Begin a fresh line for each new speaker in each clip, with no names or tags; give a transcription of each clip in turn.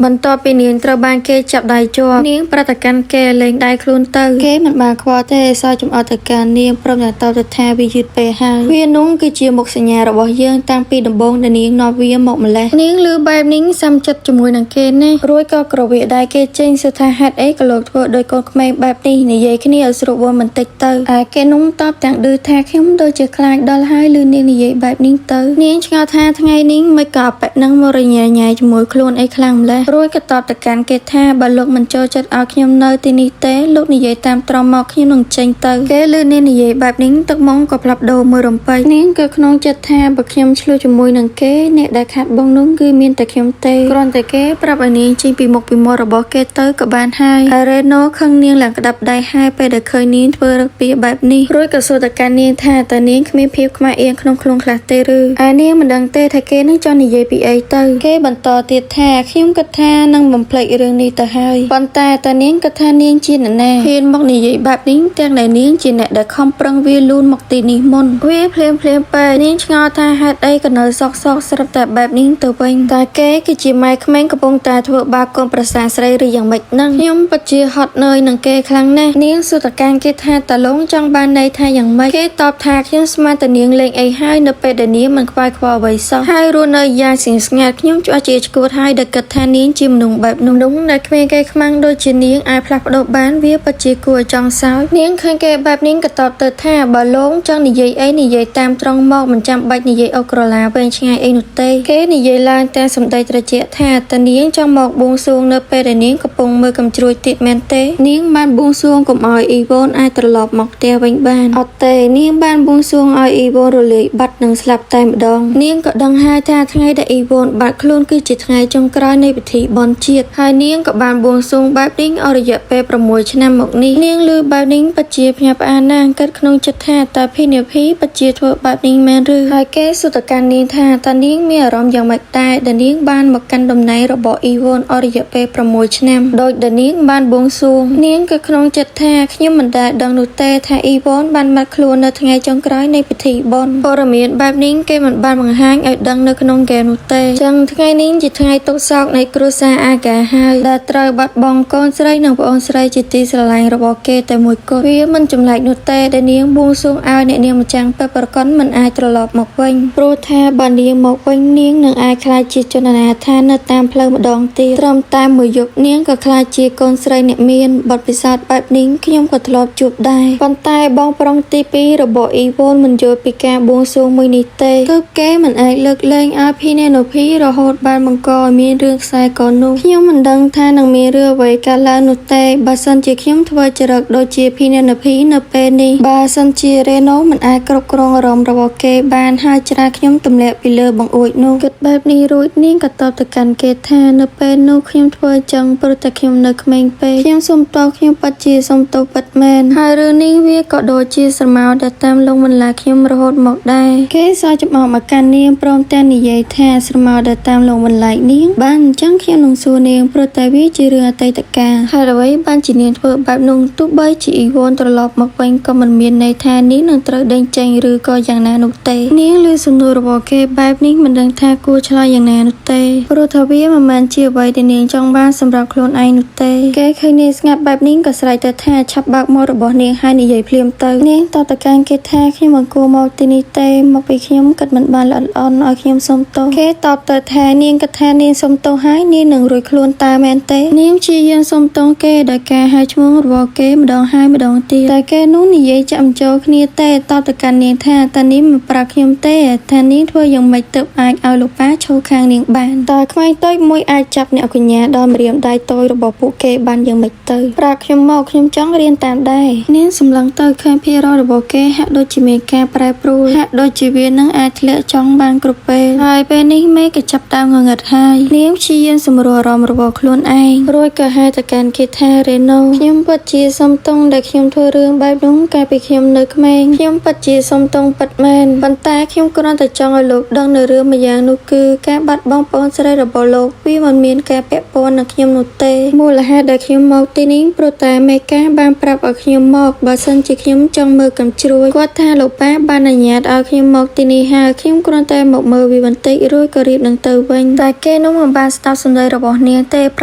បន្ទាប់ពីនាងត្រូវបានគេចាប់ដៃជាប់នាងប្រតិកម្មគេលែងដៃខ្លួនទៅគេមិនបានខ្វល់ទេសើចំអត់ទៅកាន់នាងព្រមទាំងតបទៅថាវាយឺតពេលហើយវានោះគឺជាមុខសញ្ញារបស់យើងតាំងពីដំបូងដែលនាងនាំវាមកម្លេះនាងលឺបែបនេះសាំចិត្តជាមួយនឹងគេណាស់រួចក៏ក្រវាដៃគេចេញសួរថាហេតុអីក៏លោកធ្វើដោយកូនក្មេងបែបនេះនិយាយគ្នាឲ្យស្រួលបួលបន្តិចទៅឯគេនោះតបទាំងឌឺថាខ្ញុំដូចជាខ្លាចដល់ហើយលឺនាងនិយាយបែបនេះទៅនាងឆ្ងល់ថាថ្ងៃនេះមិនក៏អប៉ិនឹងមករញ៉េញ៉ៃជាមួយខ្លួនអីខ្លាំងម្ល៉េះរួចក៏តបទៅកាន់គេថាបើលោកមិនចូលចិត្តឲ្យខ្ញុំនៅទីនេះទេលោកនិយាយតាមត្រង់មកខ្ញុំនឹងចេញទៅគេលឺនាងនិយាយបែបនេះទឹកមុខក៏ផ្លាប់ដូរមួយរំពេចនាងក៏ក្នុងចិត្តថាបើខ្ញុំឆ្លោះជាមួយនឹងគេអ្នកដែលខាត់បងនោះគឺមានតែខ្ញុំទេគ្រាន់តែគេប្រាប់ឲ្យនាងចេញពីមុខពីមាត់របស់គេទៅក៏បានហើយអរេណូខឹងនាងឡើងក្តាប់ដៃហើយពេលដែលឃើញនាងធ្វើរឹកពីបែបនេះរួចក៏សួរទៅកាន់នាងថាតើនាងគ្មានភាពខ្មាស់អៀនក្នុងខ្លួនខ្លះទេឬឯនាងមិនដឹងទេថាគេនឹងចង់និយាយពីអីទៅគេបន្តទៀតថាខ្ញុំគិតថានឹងបំភ្លេចរឿងនេះទៅហើយប៉ុន្តែតើនាងគិតថានាងជាអ្នកណាហ៊ានមកនិយាយបែបនេះទាំងដែលនាងជាអ្នកដែលខំប្រឹងវាលូនមកទីនេះមុនវាភ្លាមភ្លាមពេកនាងឆ្ងល់ថាហេតុអីក៏នៅសក់សក់ស្រាប់តែបែបនេះទៅវិញតើគេគឺជាម៉ែក្មេងកំពុងតែធ្វើបាបកូនប្រសាស្រីឬយ៉ាងម៉េចហ្នឹងខ្ញុំពិតជាហត់នឿយនឹងគេខ្លាំងណាស់នាងសួរតកានគេថាតើលងចង់បានន័យថាយ៉ាងម៉េចគេតបថាខ្ញុំស្មានតែនាងលេងអីហើយនៅពេលដែលនាងមិនខ្វាយខ្វល់អ្វីសោះហើយរស់នៅយ៉ាងស្ងៀមស្ងាត់ខ្ញុំច្បាស់ជាឈួតហើយដែលគិតថានាងជាមនុស្សបែបនោះនោះដែលគ្មានគេខ្មាំងដូចជានាងអាចផ្លាស់ប្ដូរបានវាពិតជាគួរឲ្យចង់សើចនាងឃើញគេបែបនេះក៏តបទៅថាបើលងចង់និយាយអីនិយាយតាមត្រង់មកមិនចាំបាច់និយាយអុកក្រឡាវែងឆ្ងាយអីនោះទេគេនិយាយឡើងតែសម្ដីត្រជាក់ថាតើនាងចង់មកបួងសួងនៅពេលដែលនាងកំពុងមើលកំជ្រួចទៀតមែនទេនាងបានបួងសួងកុំឲ្យអ៊ីវ៉នអាចត្រឡប់មកផ្ទះវិញបានអត់ទេនាងបានបួងសួងឲ្យអ៊ីវ៉នរលាយបាត់និងស្លាប់តែម្ដងនាងក៏ដឹងហើយថាថ្ងៃដែលអ៊ីវ៉នបាត់ខ្លួនគឺជាថ្ងៃចុងក្រោយនៃពិធីបុណ្យជាតិហើយនាងក៏បានបួងសួងបែបនេះអស់រយៈពេល6ឆ្នាំមកនេះនាងឮបែបនេះពិតជាភ្ញាក់ផ្អើលណាស់គិតក្នុងចិត្តថាតើភីនាភីពិតជាធ្វើបែបនេះមែនឬហើយគេសួរទៅកាន់នាងថាតើនាងមានអារម្មណ៍យ៉ាងម៉េចដែរដែលនាងបានមកកាន់តំណែងរបស់អ៊ីវ៉នអស់រយៈពេល6ឆ្នាំដោយដែលនាងបានបួងសួងនាងក៏ក្នុងចិត្តថាខ្ញុំមិនដែលដឹងនោះទេថាអ៊ីវ៉នបានបាត់ខ្លួននៅថ្ងៃចុងក្រោយនៃពិធីបុណ្យព័ត៌មានបែបនេះគេមិនបានបង្ហាញឲ្យដឹងនៅក្នុងហ្គេមនោះទេចឹងថ្ងៃនេះជាថ្ងៃទុកសោកនៃគ្រួសារអាកាហើយដែលត្រូវបាត់បង់កូនស្រីនិងប្អូនស្រីជាទីស្រឡាញ់របស់គេតែមួយគត់វាមិនចម្លែកនោះទេដែលនាងបួងសួងឲ្យអ្នកនាងម្ចាំងពិតប្រាកដមិនអាចត្រឡប់មកវិញព្រោះថាបើនាងមកវិញនាងនឹងអាចក្លាយជាជនអនាថានៅតាមផ្លូវម្ដងទៀតត្រឹមតែមួយយប់នាងក៏ក្លាយជាកូនស្រីអ្នកមានបទពិសោធន៍បែបនេះខ្ញុំក៏ធ្លាប់ជួបដែរប៉ុន្តែបងប្រុងទី2របស់អ៊ីវ៉នមិនយល់ពីការបួងសួងមួយនេះទេទើបគេមិនអាចលើកលែងឲ្យភីនេណូភីរហូតបានបង្កឲ្យមានរឿងខ្សែកនោះខ្ញុំមិនដឹងថានឹងមានរឿងអ្វីកើតឡើងនោះទេបើសិនជាខ្ញុំធ្វើចរិតដូចជាភីនេណូភីនៅពេលនេះបើសិនជារេណូមិនអាចគ្រប់គ្រងអារម្មណ៍របស់គេបានហើយច្រាលខ្ញុំទម្លាក់ពីលើបង្អួចនោះគិតបែបនេះរួចនាងក៏តបទៅកាន់គេថានៅពេលនោះខ្ញុំធ្វើចឹងព្រោះតែខ្ញុំនៅក្មេងពេកខ្ញុំសុំទោសខ្ញុំពិតជាសុំទោសពិតមែនហើយរឿងនេះវាក៏ដូចជាស្រមោលដែលតាមលងបន្លាខ្ញុំរហូតមកដែរគេសើចចំអកមកកាន់នាងព្រមទាំងនិយាយថាស្រមោលដែលតាមលងបន្លាចនាងបានអញ្ចឹងខ្ញុំនឹងសួរនាងព្រោះតែវាជារឿងអតីតកាលហើយអ្វីបានជានាងធ្វើបែបនោះទោះបីជាអ៊ីវ៉នត្រឡប់មកវិញក៏មិនមានន័យថានាងនឹងត្រូវដេញចេញឬក៏យ៉ាងណានោះទេនាងឮសំណួររបស់គេបែបនេះមិនដឹងថាគួរឆ្លើយយ៉ាងណានោះទេព្រោះថាវាមិនមែនជាអ្វីដែលនាងចង់បានសម្រាប់ខ្លួនឯងនោះទេគេឃើញនាងស្ងាត់បែបនេះក៏ស្រែកទៅថាឆាប់បើកមាត់របស់នាងហើយនិយាយភ្លាមទៅនាងតបទៅកាន់គេថាខ្ញុំមិនគួរមកទីនេះទេមកពីខ្ញុំគិតមិនបានល្អិតល្អន់ឲ្យខ្ញុំសុំទោសគេតបទៅថានាងគិតថានាងសុំទោសហើយនាងនឹងរួចខ្លួនតើមែនទេនាងព្យាយាមសុំទោសគេដោយការហៅឈ្មោះរបស់គេម្ដងហើយម្ដងទៀតតែគេនោះនិយាយចាក់បញ្ចូលគ្នាទេតបទៅកាន់នាងថាតើនាងមិនប្រាប់ខ្ញុំទេថានាងធ្វើយ៉ាងម៉េចទើបអាចឲ្យលោកប៉ាឈរខាងនាងបានតើក្មេងតូចមួយអាចចាប់អ្នកកញ្ញាដល់ម្រាមដៃតូចរបស់ពួកគេបានយ៉ាងម៉េចទៅប្រាប់ខ្ញុំមកខ្ញុំចង់រៀនតាមដែរនាងសម្លឹងទៅឃើញភាគរយរបស់គេហាក់ដូចជាមានការប្រែប្រួលហាក់ដូចជាវានឹងអាចធ្លាក់ចង់បានគ្រប់ពេលហើយពេលនេះមេក៏ចាប់ដើមងងឹតហើយនាងព្យាយាមសម្រួលអារម្មណ៍របស់ខ្លួនឯងរួចក៏ហៅទៅកាន់គេថារេណូខ្ញុំពិតជាសុំទោសដែលខ្ញុំធ្វើរឿងបែបនោះកាលពីខ្ញុំនៅក្មេងខ្ញុំពិតជាសុំទោសពិតមែនប៉ុន្តែខ្ញុំគ្រាន់តែចង់ឲ្យលោកដឹងនៅរឿងម្យ៉ាងនោះគឺការបាត់បង់ប្អូនស្រីរបស់លោកវាមិនមានការពាក់ព័ន្ធនឹងខ្ញុំនោះទេមូលហេតុដែលខ្ញុំមកទីនេះព្រោះតែមេកាបានប្រាប់ឲ្យខ្ញុំមកបើសិនជាខ្ញុំចង់មើលកំជ្រួចគាត់ថាលោកប៉ាបានអនុញ្ញាតឲ្យខ្ញុំមកទីនេះហើយខ្ញុំគ្រាន់តែមកមើលវាបន្តិចរួចក៏រៀបនឹងទៅវិញតែគេនោះមិនបានស្ដាប់សំ សម្ដីរបស់នាងទេប្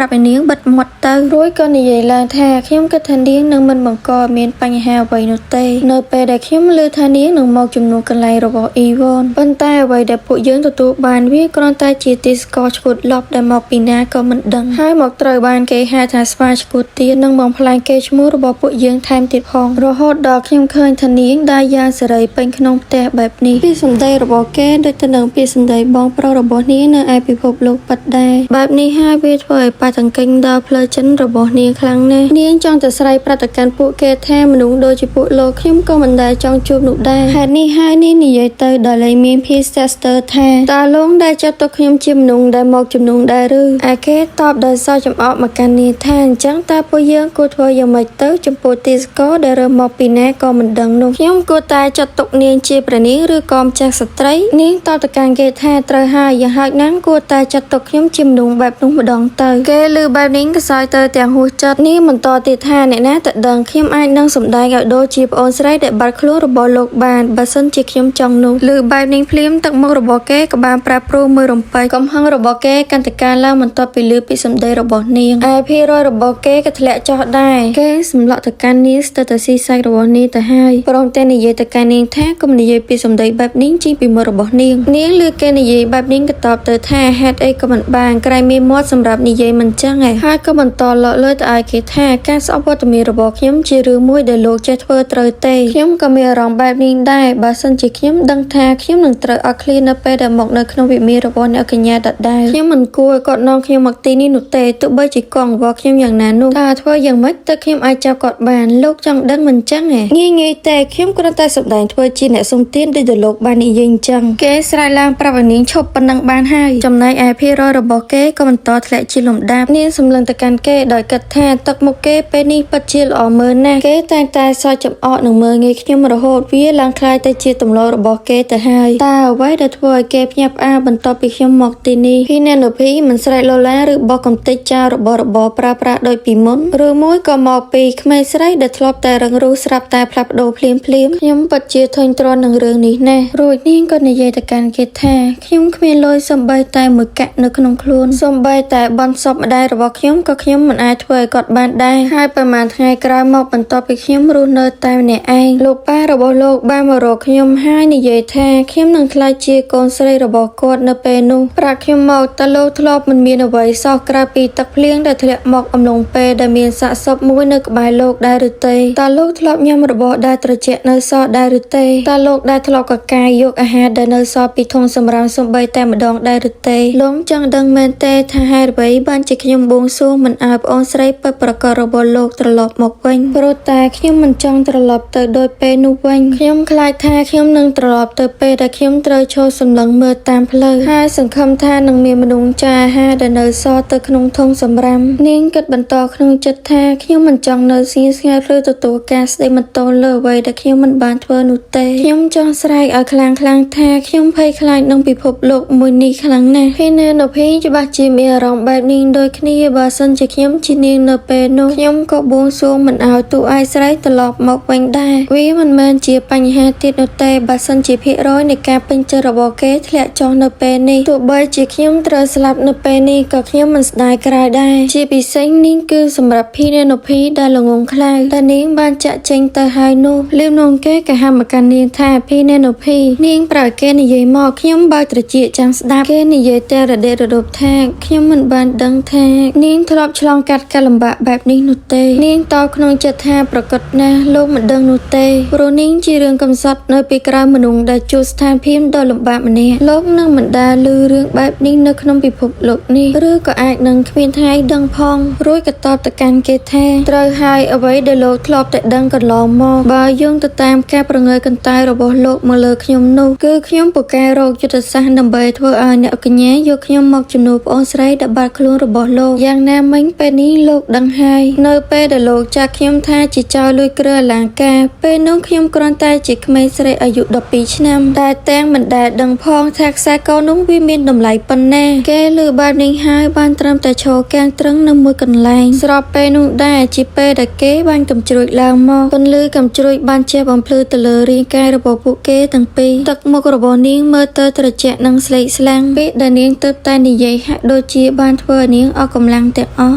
រាប់ឲ្យនាងបិទមាត់ទៅរួចក៏និយាយឡើងថាខ្ញុំគិតថានាងនឹងមិនបង្កឲ្យមានបញ្ហាអ្វីនោះទេនៅពេលដែលខ្ញុំឮថានាងនឹងមកជំនួសកន្លែងរបស់អ៊ីវនប៉ុន្តែអ្វីដែលពួកយើងទទួលបានវាគ្រាន់តែជាទីស្កឈួតលប់ដែលមកពីណាក៏មិនដឹងហើយមកត្រូវបានគេហៅថាស្វាឈួតទៀតនិងបំផ្លាញកេរ្តិ៍ឈ្មោះរបស់ពួកយើងថែមទៀតផងរហូតដល់ខ្ញុំឃើញថានាងដើរយ៉ាងសេរីពេញក្នុងផ្ទះបែបនេះពីសម្ដីរបស់គេដូចទៅនឹងពាក្យសម្ដីបងប្រុសរបស់នាងនៅឯពិភពលោកពិតដែរបែបនេះហើយវាធ្វើឲ្យប៉ះទង្គិញដល់ផ្លូវចិនរបស់នាងខ្លាំងណាស់នាងចង់តែស្រែកប្រតិកម្មពួកគេថាមនុស្សដូចជាពួកលោកខ្ញុំក៏មិនដែលចង់ជួបនោះដែរហេតុនេះហើយនាងនិយាយទៅដល់លែងមានភាពស្ទាក់ស្ទើរថាតើលោកដែលចាត់ទុកខ្ញុំជាមនុស្សដែលមកជំនួសដែរឬឯគេតបដោយសើចចំអកមកកាន់នាងថាអញ្ចឹងតើពួកយើងគួរធ្វើយ៉ាងម៉េចទៅចំពោះទីស្កដែលរើសមកពីណាក៏មិនដឹងនោះខ្ញុំគួរតែចាត់ទុកនាងជាព្រះនាងឬក៏ម្ចាស់ស្ត្រីនាងតបទៅកាន់គេថាត្រូវហើយយ៉ាងហោចណាស់គួរតែចាត់ទុកខ្ញុំជាមនុស្សបែបនោះម្ដងទៅគេឮបែបនេះក៏សើចទៅទាំងហួសចិត្តនាងបន្តទៀតថាអ្នកណាទៅដឹងខ្ញុំអាចនឹងសម្ដែងឲ្យដូចជាប្អូនស្រីដែលបាត់ខ្លួនរបស់លោកបានបើសិនជាខ្ញុំចង់នោះឮបែបនេះភ្លាមទឹកមុខរបស់គេក៏បានប្រែប្រួលមួយរំពេចកំហឹងរបស់គេកាន់តែកើនឡើងបន្ទាប់ពីឮពីសម្ដីរបស់នាងឯភាគរយរបស់គេក៏ធ្លាក់ចុះដែរគេសម្លក់ទៅកាន់នាងស្ទើរតែស៊ីសាច់របស់នាងទៅហើយព្រមទាំងនិយាយទៅកាន់នាងថាកុំនិយាយពីសម្ដីបែបនេះចេញពីមាត់របស់នាងនាងឮគេនិយាយបែបនេះក៏តបទៅថាហេតុអីក៏មិនបានក្រែងមានមាត់សម្រាប់និយាយមិនចឹងឯងហើយក៏បន្តលក់លើទៅឲ្យគេថាការស្អប់វត្តមានរបស់ខ្ញុំជារឿងមួយដែលលោកចេះធ្វើត្រូវទេខ្ញុំក៏មានអារម្មណ៍បែបនេះដែរបើសិនជាខ្ញុំដឹងថាខ្ញុំនឹងត្រូវអត់ឃ្លាននៅពេលដែលមកនៅក្នុងវិមានរបស់អ្នកកញ្ញាដដែលខ្ញុំមិនគួរឲ្យគាត់នាំខ្ញុំមកទីនេះនោះទេទោះបីជាកងវល់ខ្ញុំយ៉ាងណានោះតើធ្វើយ៉ាងម៉េចទៅខ្ញុំអាចចាប់គាត់បានលោកចង់ដឹងមិនចឹងឯងងាយងាយទេខ្ញុំគ្រាន់តែសម្ដែងធ្វើជាអ្នកសុំទានដូចដែលលោកបាននិយាយអញ្ចឹងគេស្រែកឡើងប្រាប់ឲ្យនាងឈប់ប៉ុណ្ណឹងបានហើយចំណែកឯភាគរយរបស់គេក៏បន្តធ្លាក់ជាលំដាប់នាងសម្លឹងទៅកាន់គេដោយគិតថាទឹកមុខគេពេលនេះពិតជាល្អមើលណាស់គេតែងតែសើចចំអកនិងមើលងាយខ្ញុំរហូតវាឡើងក្លាយទៅជាទម្លាប់របស់គេទៅហើយតើអ្វីដែលធ្វើឲ្យគេភ្ញាក់ផ្អើលបន្ទាប់ពីខ្ញុំមកទីនេះភីណេណូភីមិនស្រែកលោឡាឬបោះកំទេចចោលរបស់របរប្រើប្រាស់ដូចពីមុនឬមួយក៏មកពីក្មេងស្រីដែលធ្លាប់តែរឹងរូសស្រាប់តែផ្លាស់ប្ដូរភ្លាមភ្លាមខ្ញុំពិតជាធុញទ្រាន់នឹងរឿងនេះណាស់រួចនាងក៏និយាយទៅកាន់គេថាខ្ញុំគ្មានលុយសំបីតែមួយកាក់នៅក្នុងខ្លួនសំបីតែបន់សពម្ដាយរបស់ខ្ញុំក៏ខ្ញុំមិនអាចធ្វើឲ្យគាត់បានដែរហើយប្រហែលថ្ងៃក្រោយមកបន្ទាប់ពីខ្ញុំរស់នៅតែម្នាក់ឯងលោកប៉ារបស់លោកបានមករកខ្ញុំហើយនិយាយថាខ្ញុំនឹងក្លាយជាកូនស្រីរបស់គាត់នៅពេលនោះប្រាប់ខ្ញុំមកតើលោកធ្លាប់មិនមានអ្វីសោះក្រៅពីទឹកភ្លៀងដែលធ្លាក់មកអំឡុងពេលដែលមានសាកសពមួយនៅក្បែរលោកដែរឬទេតើលោកធ្លាប់ញ៉ាំរបស់ដែលត្រជាក់នៅសល់ដែរឬទេតើលោកដែលធ្លាប់កកាយយកអាហារដែលនៅសល់ពីធុងសម្រាមសំបីតែម្ដងដែរឬទេលោកចង់ដឹងមែនទេថាហេតុអ្វីបានជាខ្ញុំបួងសួងមិនឲ្យប្អូនស្រីពិតប្រាកដរបស់លោកត្រឡប់មកវិញព្រោះតែខ្ញុំមិនចង់ត្រឡប់ទៅដូចពេលនោះវិញខ្ញុំខ្លាចថាខ្ញុំនឹងត្រឡប់ទៅពេលដែលខ្ញុំត្រូវឈរសម្លឹងមើលតាមផ្លូវហើយសង្ឃឹមថានឹងមានមនុស្សចាអាហារដែលនៅសល់ទៅក្នុងធុងសម្រាមនាងគិតបន្តក្នុងចិត្តថាខ្ញុំមិនចង់នៅស្ងៀមស្ងាត់ឬទទួលការស្ដីបន្ទោសលើអ្វីដែលខ្ញុំមិនបានធ្វើនោះទេខ្ញុំចង់ស្រែកឲ្យខ្លាំងៗថាខ្ញុំភ័យខ្លាចនឹងពិភពលោកមួយនេះខ្លាំងណាស់ភីណេណូភីច្បាស់ជាមានអារម្មណ៍បែបនេះដូចគ្នាបើសិនជាខ្ញុំជានាងនៅពេលនោះខ្ញុំក៏បួងសួងមិនឲ្យតួឯងស្រីត្រឡប់មកវិញដែរវាមិនមែនជាបញ្ហាទៀតនោះទេបើសិនជាភាគរយនៃការពេញចិត្តរបស់គេធ្លាក់ចុះនៅពេលនេះទោះបីជាខ្ញុំត្រូវស្លាប់នៅពេលនេះក៏ខ្ញុំមិនស្ដាយក្រោយដែរជាពិសេសនាងគឺសម្រាប់ភីណេណូភីដែលល្ងងខ្លៅតែនាងបានចាក់ចេញទៅហើយនោះលៀមនងគេក៏ហាមមកកាន់នាងថាភីណេណូភីនាងប្រើគេនិយាយមកខ្ញុំបើកត្រចៀកចាំស្ដាប់គេនិយាយតែរដេរដប់ថាខ្ញុំមិនបានដឹងថានាងធ្លាប់ឆ្លងកាត់ការលំបាកបែបនេះនោះទេនាងតបក្នុងចិត្តថាប្រកាសណាស់លោកមិនដឹងនោះទេព្រោះនាងជារឿងកំសត់នៅពីក្រៅមនុស្សដែលជួបស្ថានភាពដ៏លំបាកម្នាក់លោកនឹងមិនដែលឮរឿងបែបនេះនៅក្នុងពិភពលោកនេះឬក៏អាចនឹងគ្មានថ្ងៃដឹងផងរួចក៏តបទៅកាន់គេថាត្រូវហើយអ្វីដែលលោកធ្លាប់តែដឹងកន្លងមកបើយោងទៅតាមការប្រងើយកន្តើយរបស់លោកមកលើខ្ញុំនោះគឺខ្ញុំពូកែរកយុទ្ធសាស្ត្រដើម្បីធ្វើឲ្យអ្នកកញ្ញាយកខ្ញុំមកជំនួសប្អូនស្រីដែលបាត់ខ្លួនរបស់លោកយ៉ាងណាមិញពេលនេះលោកដឹងហើយនៅពេលដែលលោកចាក់ខ្ញុំថាជាចោរលួចគ្រឿងអលង្ការពេលនោះខ្ញុំគ្រាន់តែជាក្មេងស្រីអាយុ12ឆ្នាំតែទាំងមិនដែលដឹងផងថាខ្សែកនោះវាមានតម្លៃប៉ុណ្ណាគេឮបែបនេះហើយបានត្រឹមតែឈរកាំងត្រឹងនៅមួយកន្លែងស្របពេលនោះដែរជាពេលដែលគេបានកំជ្រួចឡើងមកពន្លឺកំជ្រួចបានជះបំភ្លឺទៅលើរាងកាយរបស់ពួកគេទាំងពីរទឹកមុខរបស់នាងមើលទៅត្រជាក់និងស្លេកស្លាំងពេលដែលនាងទើបតែនិយាយហាក់ ដូចជាបានធ្វើឲ្យនាងអស់កម្លាំងទាំងអស់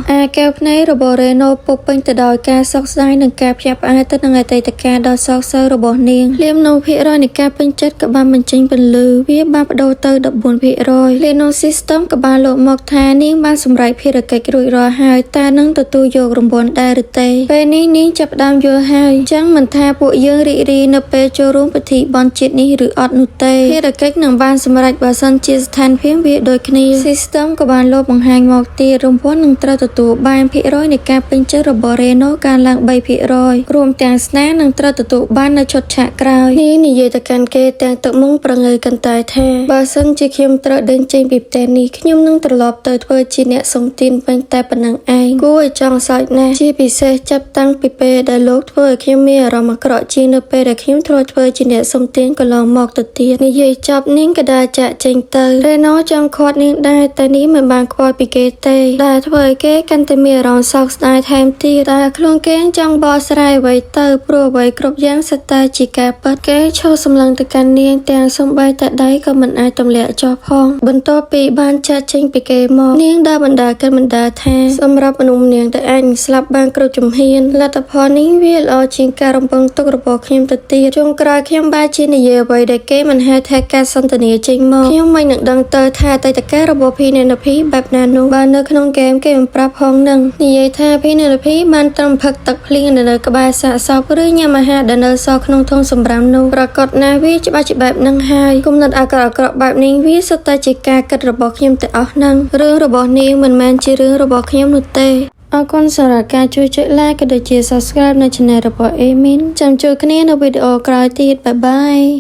អាកែវភ្នែករបស់រ៉េណូពុកពេញទៅដោយការសោកស្ដាយនិងការភ្ញាក់ផ្អើលទៅនឹងអតីតកាលដ៏សោកសៅរបស់នាងភ្លាមនោះភាគរយនៃការពេញចិត្តក៏បានបញ្ចេញពន្លឺវាបានបដូរទៅ14%លេណូ system ក៏បានលោកមកថានាងបានសម្រេចភារកិច្ចរួចរាល់ហើយតើនឹងទទួលយករង្វាន់ដែរឬទេពេលនេះនាងចាប់ផ្ដើមយល់ហើយអញ្ចឹងមិនថាពួកយើងរីករាយនៅពេលចូលរួមពិធីបុណ្យជាតិនេះឬអត់នោះទេភារកិច្ចនឹងបានសម្រេចបើសិនជាស្ថានភាពវាដូចគ្នា system ក៏បានលោកបង្ហាញមកទៀតរង្វាន់នឹងត្រូវទទួលបានភាគរយនៃការពេញចិត្តរបស់ Reno កើនឡើង3%រួមទាំងស្នានឹងត្រូវទទួលបាននៅឈុតឆាកក្រោយនាងនិយាយទៅកាន់គេទាំងទឹកមុខប្រងើយកន្តើយថាបើសិនជាខ្ញុំត្រូវដេញចេញពីផ្ទះនេះខ្ញុំនឹងត្រឡប់ទៅធ្វើជាអ្នកសុំទានវិញតែប៉ុណ្ណឹងឯងគួរឲ្យចង់សើចណាស់ជាពិសេសចាប់តាំងពីពេលដែលលោកធ្វើឲ្យខ្ញុំមានអារម្មណ៍អាក្រក់ជាងនៅពេលដែលខ្ញុំធ្លាប់ធ្វើជាអ្នកសុំទានកន្លងមកទៅទៀតនិយាយចប់នាងក៏ដើរចាក់ចេញទៅរេណូចង់ខាត់នាងដែរតែនាងមិនបានខ្វល់ពីគេទេដែលធ្វើឲ្យគេកាន់តែមានអារម្មណ៍សោកស្ដាយថែមទៀតតែខ្លួនគេចង់បកស្រាយអ្វីទៅព្រោះអ្វីគ្រប់យ៉ាងសុទ្ធតែជាការពិតគេឈរសម្លឹងទៅកាន់នាងទាំងសំបីតែដៃក៏មិនអាចទម្លាក់ចុះផងបន្ទាប់ពីបានចាក់ចេញពីគេមកនាងដើរបណ្ដាកិនបណ្ដាថាសម្រាប់មនុស្សម្នាងដែលអាចនឹងស្លាប់បានគ្រប់ជំហានលទ្ធផលនេះវាល្អជាងការរំពឹងទុករបស់ខ្ញុំទៅទៀតចុងក្រោយខ្ញុំបែរជានិយាយអ្វីដែលគេមិនហៅថាការសន្ទនាចេញមកខ្ញុំមិននឹងដឹងទៅថាអតីតកាលរបស់ភីនៅភីបែបណានោះបើនៅក្នុងហ្គេមគេមិនប្រាប់ផងនឹងនិយាយថាភីនៅភីបានត្រឹមផឹកទឹកភ្លៀងនៅក្បែរសាកសពឬញ៉ាំអាហារដែលនៅសល់ក្នុងធុងសម្រាមនោះប្រកាសណាស់វាច្បាស់ជាបែបនឹងហើយគំនិតអាក្រក់អាក្រក់បែបនេះវាសុទ្ធតែជាការគិតរបស់ខ្ញុំទាំងអស់នឹងរឿងរបស់នាងមិនមែនជារឿងរបស់ខ្ញុំនោះទេអរគុណសម្រាប់ការជួយចុច like ក៏ដូចជា Subscribe នៅ Channel របស់ Amin ចាំជួបគ្នានៅវីដេអូក្រោយទៀត bye bye.